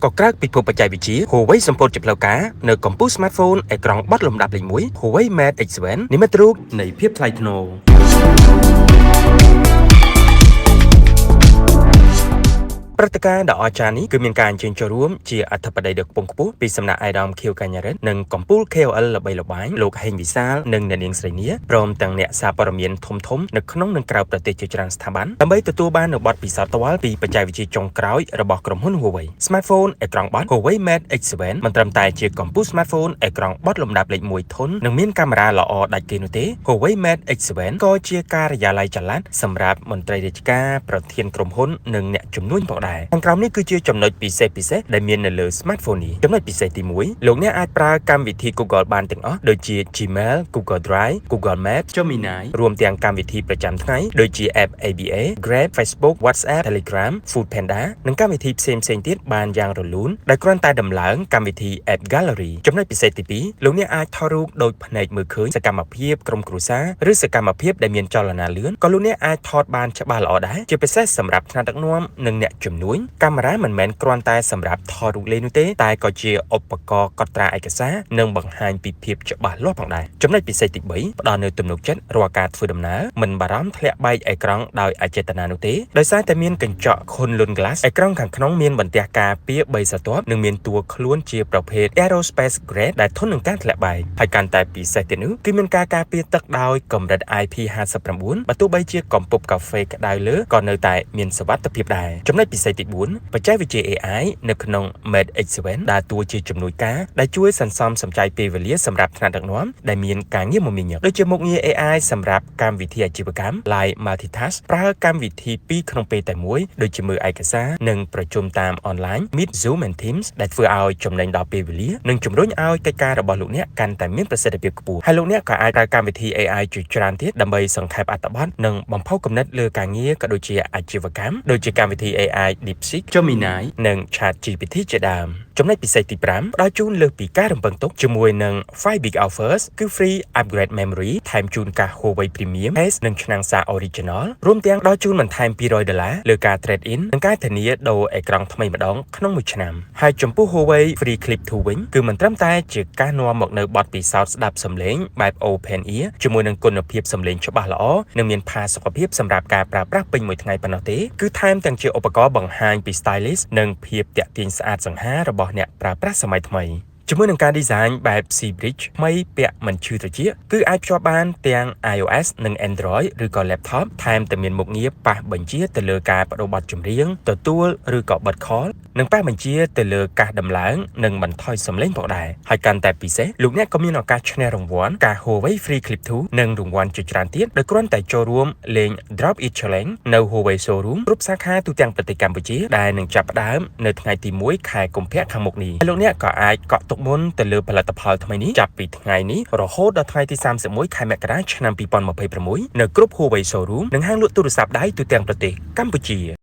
ក៏ក្រើកពិភពបច្ចេកវិទ្យា Huawei សម្ពោធជាផ្លូវការនៅកំពូល smartphone អេក្រង់បត់លំដាប់លេខ1 Huawei Mate X7 និមិត្តរូបនៃភាពថ្លៃថ្នូរ ព្រឹត្តិការណ៍ដ៏អស្ចារ្យនេះគឺមានការអញ្ជើញចូលរួមជាអធិបតីដ៏ខ្ពង់ខ្ពស់ពីសំណាក់អាយដាមខៀវកញ្ញារិទ្ធនិងកំពូល KOL ល្បីល្បាញលោកហេងវិសាលនិងអ្នកនាងស្រីនាព្រមទាំងអ្នកសារព័ត៌មានធំៗនៅក្នុងនិងក្រៅប្រទេសជាច្រើនស្ថាប័នដើម្បីទទួលបាននូវបទពិសោធន៍ផ្ទាល់ពីបច្ចេកវិទ្យាចុងក្រោយរបស់ក្រុមហ៊ុន Huawei។ Smartphone អេក្រង់បត់ Huawei Mate X7 មិនត្រឹមតែជាកំពូល smartphone អេក្រង់បត់លំដាប់លេខ1ធន់និងមានកាមេរ៉ាល្អដាច់គេនោះទេ Huawei Mate X7 ក៏ជាការិយាល័យចល័តសម្រាប់មន្ត្រីរាជការប្រធានក្រុមហ៊ុននិងអ្នកជំនួញផងដែរខាងក្រោមនេះគឺជាចំណុចពិសេសពិសេសដែលមាននៅលើ smartphone នេះ។ចំណុចពិសេសទី1លោកអ្នកអាចប្រើកម្មវិធី Google បានទាំងអស់ដូចជា Gmail, Google Drive, Google Maps, Gemini រួមទាំងកម្មវិធីប្រចាំថ្ងៃដូចជា app ABA, Grab, Facebook, WhatsApp, Telegram, Food Panda និងកម្មវិធីផ្សេងៗទៀតបានយ៉ាងរលូនដោយគ្រាន់តែដំឡើងកម្មវិធី App Gallery។ ចំណុចពិសេសទី2លោកអ្នកអាចថតរូបដោយភ្នែកមើលឃើញសកម្មភាពក្រុមគ្រួសារឬសកម្មភាពដែលមានចលនាលឿនក៏លោកអ្នកអាចថតបានច្បាស់ល្អដែរជាពិសេសសម្រាប់ថ្នាក់ដឹកនាំនិងអ្នកជំនួញកាមេរ៉ាមិនមែនគ្រាន់តែសម្រាប់ថតរូបលេងនោះទេតែក៏ជាឧបករណ៍កត់ត្រាឯកសារនិងបង្ហាញពីភាពច្បាស់លាស់ផងដែរចំណុចពិសេសទី3ផ្ដល់នូវទំនុកចិត្តរាល់ការធ្វើដំណើរមិនបារម្ភធ្លាក់បែកអេក្រង់ដោយអចេតនានោះទេដោយសារតែមានកញ្ចក់ Kunlun Glass អេក្រង់ខាងក្នុងមានបន្ទះការពារ3ស្រទាប់និងមានតួខ្លួនជាប្រភេទ Aerospace Grade ដែលធន់នឹងការធ្លាក់បែកហើយកាន់តែពិសេសទៀតនោះគឺមានការការពារទឹកដោយកម្រិត IP59 បើទោះបីជាកំពប់កាហ្វេក្តៅលើក៏នៅតែមានសុវត្ថិភាពដែរចំណុចពិសេសទី4បច្ចេកវិទ្យា AI នៅក្នុង Mate X7 ដើរតួជាជំនួយការដែលជួយសន្សំសំចៃពេលវេលាសម្រាប់ថ្នាក់ដឹកនាំដែលមានការងារមមាញឹកដូចជាមុខងារ AI សម្រាប់កម្មវិធីអាជីវកម្ម Live Multitask ប្រើកម្មវិធីពីរក្នុងពេលតែមួយដូចជាមើលឯកសារនិងប្រជុំតាមអនឡាញ Meet, Zoom and Teams ដែលធ្វើឲ្យចំណេញដល់ពេលវេលានិងជំរុញឲ្យកិច្ចការរបស់លោកអ្នកកាន់តែមានប្រសិទ្ធភាពខ្ពស់ហើយលោកអ្នកក៏អាចប្រើកម្មវិធី AI ជាច្រើនទៀតដើម្បីសង្ខេបអត្ថបទនិងបំផុសគំនិតលើការងារក៏ដូចជាអាជីវកម្មដូចជាកម្មវិធី AI DeepSeek, Gemini និង ChatGPT ជាដើមចំណុចពិសេសទី5ផ្ដល់ជូនលើសពីការរំពឹងទុកជាមួយនឹង 5 big offers គឺ free upgrade memory ថែមជូនកាស Huawei Premium case និងឆ្នាំងសាក original រួមទាំងដល់ជូនបន្ថែម200ដុល្លារលើការ trade in និងការធានាដូរអេក្រង់ថ្មីម្ដងក្នុងមួយឆ្នាំហើយចំពោះ Huawei Free Clip 2វិញគឺមិនត្រឹមតែជាការនាំមកនៅបទពិសោធន៍ស្ដាប់សំឡេងបែប open ear ជាមួយនឹងគុណភាពសំឡេងច្បាស់ល្អនិងមានផាសុកភាពសម្រាប់ការប្រើប្រាស់ពេញមួយថ្ងៃប៉ុណ្ណោះទេគឺថែមទាំងជាឧបករណ៍បង្ហាញពី stylish និងភាពទាក់ទាញស្អាតសង្ហារបស់អ្នកប្រើប្រាស់សម័យថ្មីជាមួយនឹងការ design បែប C Bridge ថ្មីពាក់មិនឈឺត្រចៀកគឺអាចភ្ជាប់បានទាំង iOS និង Android ឬក៏ laptop ថែមទាំងមានមុខងារប៉ះបញ្ជាទៅលើការបដូរបទចម្រៀងទទួលឬក៏បិទ call និងប៉ះបញ្ជាទៅលើកាសដំឡើងនិងបន្ថយសំឡេងផងដែរហើយកាន់តែពិសេសលោកអ្នកក៏មានឱកាសឈ្នះរង្វាន់កាស Huawei Free Clip 2និងរង្វាន់ជាច្រើនទៀតដោយគ្រាន់តែចូលរួមលេង Drop It Challenge នៅ Huawei Showroom គ្រប់សាខាទូទាំងប្រទេសកម្ពុជាដែលនឹងចាប់ផ្ដើមនៅថ្ងៃទី1ខែកុម្ភៈខាងមុខនេះហើយលោកអ្នកក៏អាចកក់ទុកមុនទៅលើផលិតផលថ្មីនេះចាប់ពីថ្ងៃនេះរហូតដល់ថ្ងៃទី31ខែមករាឆ្នាំ2026នៅគ្រប់ Huawei Showroom និងហាងលក់ទូរស័ព្ទដៃទូទាំងប្រទេសកម្ពុជា។